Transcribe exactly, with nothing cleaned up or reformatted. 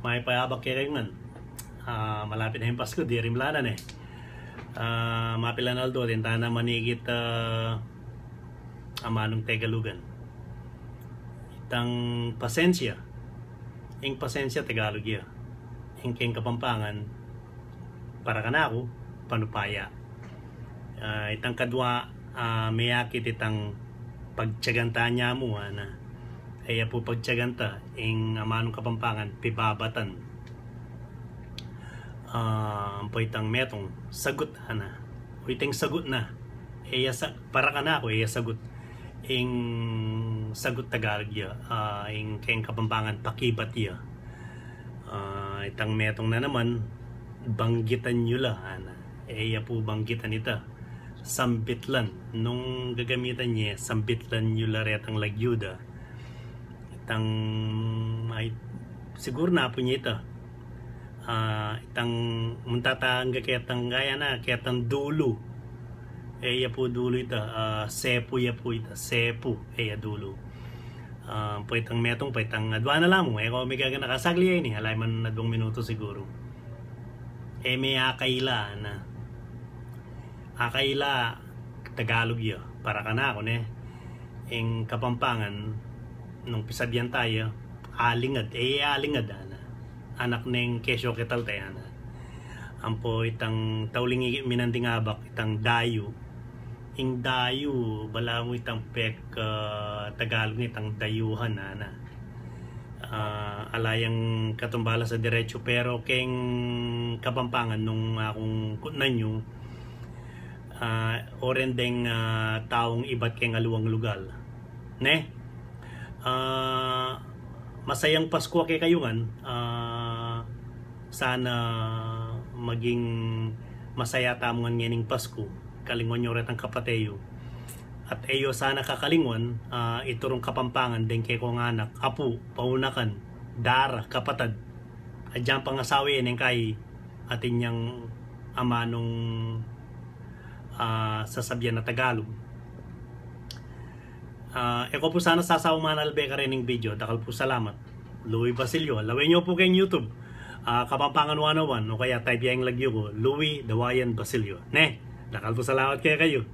Mayap a abak kekayu ngan. Ah, malapit na ing Pasku, dirimlan na ne. Ah, mapilan aldo, atin tana manigit, ah, amanung Tegalugan. Itang pasensya. Ing pasensya, Tagalug ya. Ing keng Kapampangan, para kanaku, panupaya. Ah, itang kadwa, ah, meyakit itang pagtyagan ta, anya mu, ana. E ya pu pagtyagan ta, ing amanung Kapampangan, pibabatan. Ah, ampo itang metung, sagut, ana. O itang sagut na. E ya sa-, para kanaku, e ya sagut. Ing sagut, Tagalug ya, ah, ing keng Kapampangan, pakibat ya. Ah, itang metung na naman, banggitan yu la, ana. E ya pu banggitan ita. Sambitlan. Nung gagamitan ye, sambitlan yu la retang lagyu da. Itang, ay, siguru napu ye ita. Ah, itang, munta ta angga ketang, gaya na, ketang dulu. E ya pu dulu ita, ah, sepu ya pu ita, sepu, e ya dulu. Ah, ampo itang metung, ampo itang adwa na la mu, e ku migaganaka, saglit ya ini, ala ya man adwang minutu siguru. E me akaila, ana. Akaila, Tagalug ya, para kanaku ne. Ing Kapampangan, nung pisabyan ta ya, alingad, e alingad, ana. Anak neng kesyo ketal te, ana. Ampo itang tauling iki minanding abak, itang dayu. Ing dayu, balamu itang pek, ah, Tagalug na itang dayuhan, ana. Ah, ala yang katumbala sa diretsu, pero keng Kapampangan nung akung kutnan yu, ah, oren deng, ah, taung ibat keng aliwang lugal. Ne? Ah, masayang Pasku kekayu ngan, ah, sana maging masaya tamu ngan ngening Pasku. Kalingwan yu retang kapate yu. At e yu sana kakalingwan, ah, iturung Kapampangan deng kekong anak, apu, paunakan, dara, kapatad. Agyang pangasawa ye neng kai, atin yang amanung, ah, sasabyan a Tagalug. Ah, e ku pu sana sasawa manalbe karening video. Dakal pu salamat. Louie Basilio. Lawen yu pu keng YouTube. Ah, Kapampangan one oh one, o kaya type ya ing lagyu ku, Louie Dawayan Basilio. Ne? Dakal pu salamat kekayu.